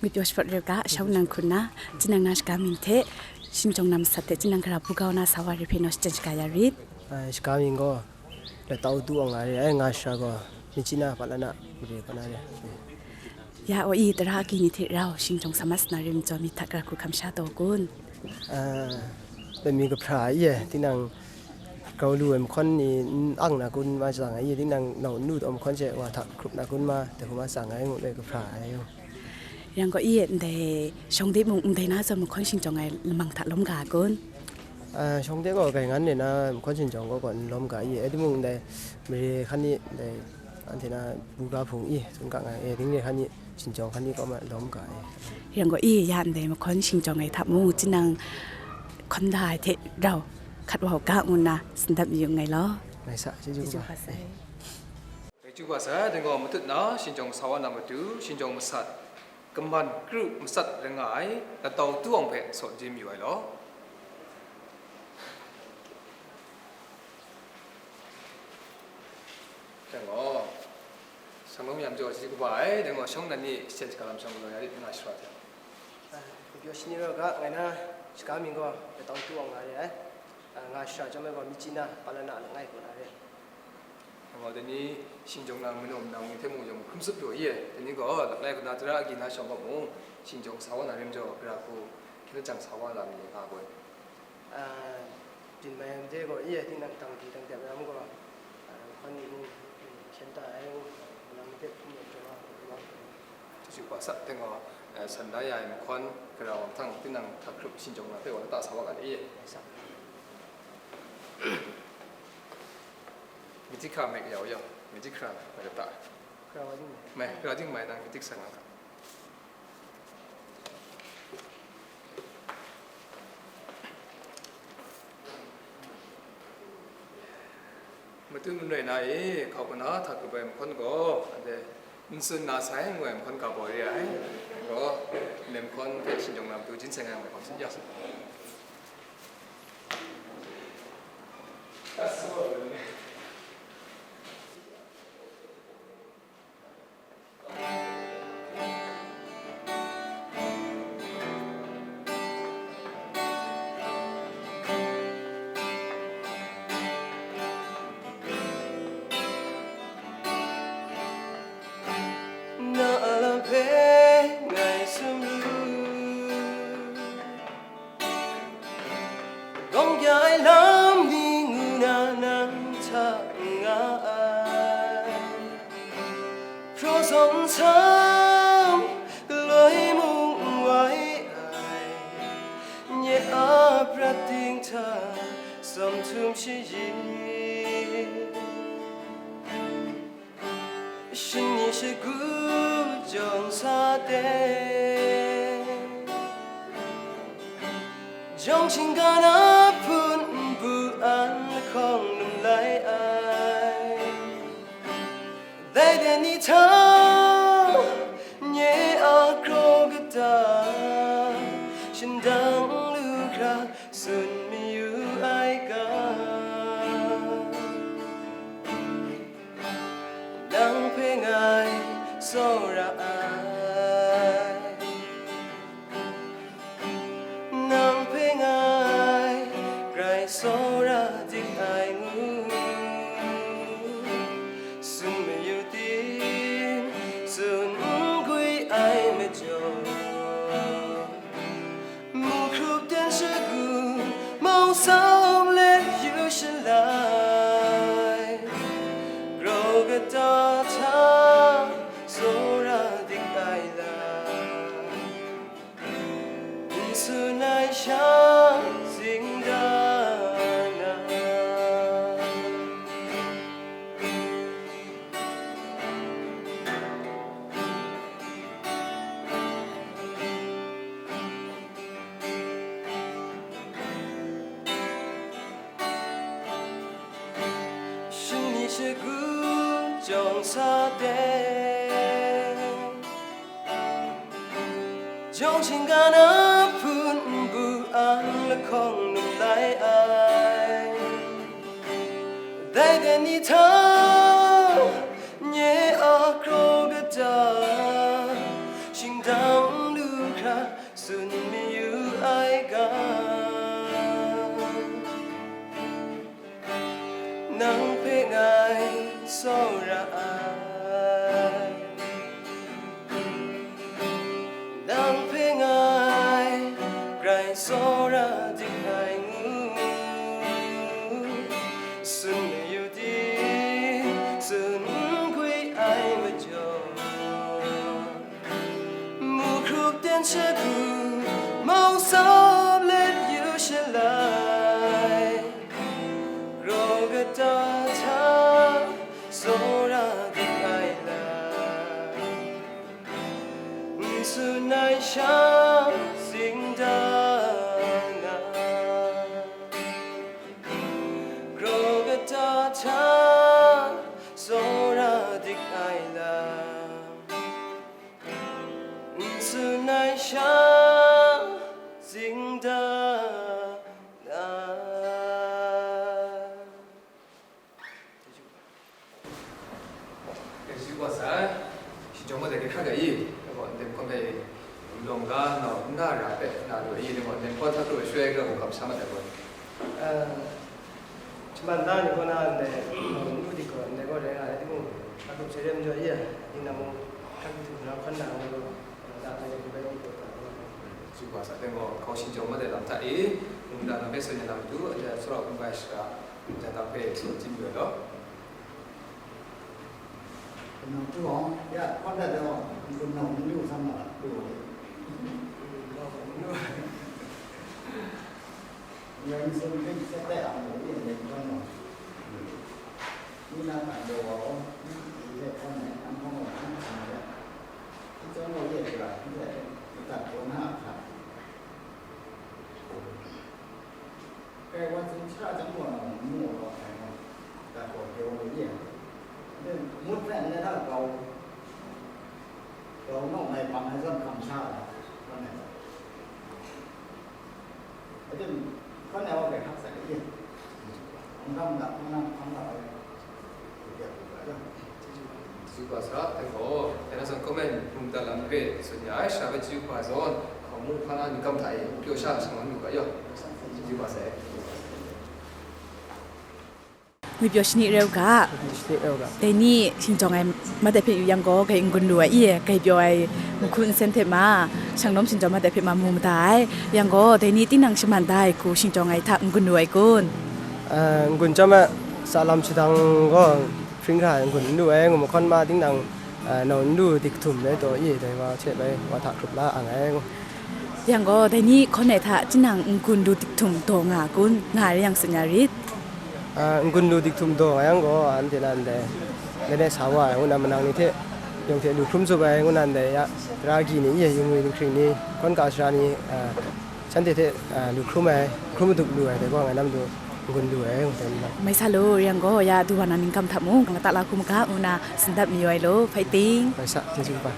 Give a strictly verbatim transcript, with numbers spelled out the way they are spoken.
Ngut pyaw shaprawt rai u ga, shawng nang hkun na, tinang na shaga mying hte, shingjawng na masat hte, tinang gara bu kau na sa wa re hpe naw shachyen shaga ya rit. Ai, shaga mying gaw, Latau Tu Aung nga re ai, nga shara gaw, Myitkyina Palana mare kaw na re. Ya, o i, tara agyi ni hte rau shingjawng sa mat sa na rim jaw, myit hta gara hku hkam sha taw kun? Ah, Laimi kahpra ai e, tinang grau lu ai mahkawn ni n ang na kun ma tsang ai e, tinang nau nnu taw mahkawn she wa hta hkrup na kun ma, dai hku ma tsang ai ngut ai kahpra ai. Yang gaw i, ndai shawng de mung ndai na zawn mahkawn shingjawng ai lamang hta lawm ga kun? Ah, shawng de gaw gaingan re na mahkawn shingjawng gaw gaw n lawm ga i, rai timung ndai mare hkan ni, ndai anhte na buga hpung i, tsun ga nga e, ding re hkan ni, shingjawng hkan ni kaw ma lawm ga e. Yang gaw i, ya ndai mahkawn shingjawng ai hta mung, tinang hkawn da ai hte rau hkat wa u ga, ngu nna tsun dat mayu nngai law. Ngai sa, chyeju Chyeju kaba. Kaba sai. Chyeju kaba sai, dai gaw matut na shingjawng sa wa na matu, shingjawng masat, kaman kru masat rai nga ai, Latau Tu Aung hpe saw n mayu ai law. Dai gaw, sanglawm ya majaw chyeju kaba ai, dai gaw, shawng nnan ni shachyen shaga lam shawng galaw ya rit nga shara hte. Ah, ngut pyaw shani rau ga, ngai na shaga mying gaw Latau Tu Aung nga re ai. Ah, nga shara chyawm ai gaw Myitkyina Palana langai kaw na re. Dai gaw, dai ni shingjawng na manu manang ni hte mung yawng hkrum tsup lu ai e, dai ni gaw langai kaw na tara agyi na shawng gaw mung, shingjawng sa wa na rim jaw, gara hku hkyen lajang sa wa na lam ni nga gaw. Ah, byin mai ai made gaw, i, tinang tang di tang dep ai ram gaw, ah, hkawn ni mung, mm, hkyen ta ai, mm, manang made hkum rawt jaw ai, mm. Chyeju kaba sai, dai gaw, eh, san da ya ai mahkawn, gara wang htang, tinang hta hkrup shingjawng na hpe wa lata sa wa ga le, i. Myit hkra mai ya u yang, myit hkra mai lata. Hkra wa jing mai. Mai, hkra jing mai nang myit hkra nga ga. Matut manoi na e, hkau kana hta grup ai mahkawn gaw, anhte n tsun na sai, ngu ai mahkawn ga bau re ai. Gaw, nem hkawn hte shingjawng na matu jin seng ai mahkawn sin ya. Na a lam hpe ngai sumru. Gawng ya ai lam ni ngu na nang hta nga ai. Hpraw zawn nsam galoi mung n wai ai. Nye a prat ting hta tsawm htum shayin. Shani shagu jawng sa de, jawng shinggan a hpun npu an lahkawng lum lai ai. Dai de ni hta, nye a kraw kata, shindang lu hkra tsun mayu ai ga. Nang hpe ngai tsawra ai, nang hpe ngai grai tsawra dik ai ngu, tsun mayu tim, tsun n gwi ai majaw. Mung hkrup ten shagu, mau sam let yu shalai, grau kata hta tsawra dik ai lam, n tsun ai sha, zing da na. Shani shagu jawng sa de, jawng shinggan a hpun npu an lahkawng lum lai ai. Dai de ni hta, nye a kraw kata, shingdang Tsun mayu ai ga, nang hpe ngai tsawra ai, nang hpe ngai grai tsawra dik ai ngu. Tsun mayu di, tsun gwi ai majaw, Muhkrup ten shagu mau sap let yu shalai, raw kata hta tsawra dik ai lam, n tsun ai sha zingdang na. Raw kata hta tsawra dik ai lam, n tsun ai sha zingdang na. Kaji wa sai, shi jawng ma de ke hkra ga i, ko ndem ko me, long ga na, na ra pe, na lu i, ko ndem ko ta lu shwe ga ko kam sa ma de ko. Eh, Shaman da ni ko na ndai, nu di ko, ndai ko rai nga ai, di mung, a tup se rem jaw i, di na mung, hkrak di tup na hkan na ngu lu, da pe ni ku bai di ko ta. Ju ba sa teng gaw, hkau shi jawng ma de lam hta i, mungdan na pe so ni lam tu, a ja sura hkun bai shara, ja tang pe so jin yoi law. Kunau tu hawng, ya, hkawt dat de hawng, kunau n lu sam na, lu. Ngai mi sung ding set tai ang lo, yin ding kwan lo. Ni na kan do wa o, ni i le kwan ne, ang kong wa ang kong ya. Ni jong lo ye kra, ni le, ni tak ko na a kra. Kai wa zun cha jang wa na mu wa kai na, da ko ke wa ye. Then mut pen ne da kau, kau no mai pang hai zon kam cha la, kwan ne. Aden, kwan ne wa kai hak sa ye. Ang dam da, ang dam, ang dam. Chyeju kaba sa, teng gaw, dai na zawn comment mungdan lam re tsun ya ai, sha bai chyeju kaba zawn, hkamu hpa na ningkam hta e, pyaw sha shang wan lu ga yaw. Chyeju kaba sa e. Ngwi pyaw shani rau ga. Shani rau ga. Dai ni shingtawng ai mada hpe yu yang gaw, gai n-gun lu ai i, gai pyaw ai mahku nsen hte ma, shanglawm shingtawng mada hpe ma mu mada ai. Yang gaw, dai ni tinang shaman da ai hku shingtawng ai hta n-gun lu ai kun? Ah, n-gun chyawm ai, sa lam shadang gaw, hpring hkra ai n-gun n lu ai, ngu mahkawn ma tinang, ah, nau n lu dik htum rai taw i, dai wa hte bai wa hta hkrup la ang ai, ngu. Yang gaw, dai ni hkawn ai hta tinang n-gun lu dik htum daw nga kun, nga ai yang tsun ya rit? Ah, n-gun lu dik htum daw nga yang gaw, anhte nan dai, langai sa wa ai, ngu na manang ni hte, yawng hte lu hkrum tsup ai, ngu nan dai ya, tara agyi ni, i, yungwi dinghpring ni, hkawn ka sara ni, ah, shanhte hte, ah, lu hkrum ai, hkrum madup lu ai, dai gaw ngai nam du n-gun lu ai, ngu dai ni lam. Mai sa law, yang gaw, ya du wa na ningkam hta mung, nga ta la hku maga, ngu na tsun dat mayu ai law, hpai ting. Mai sa, chyeju kaba.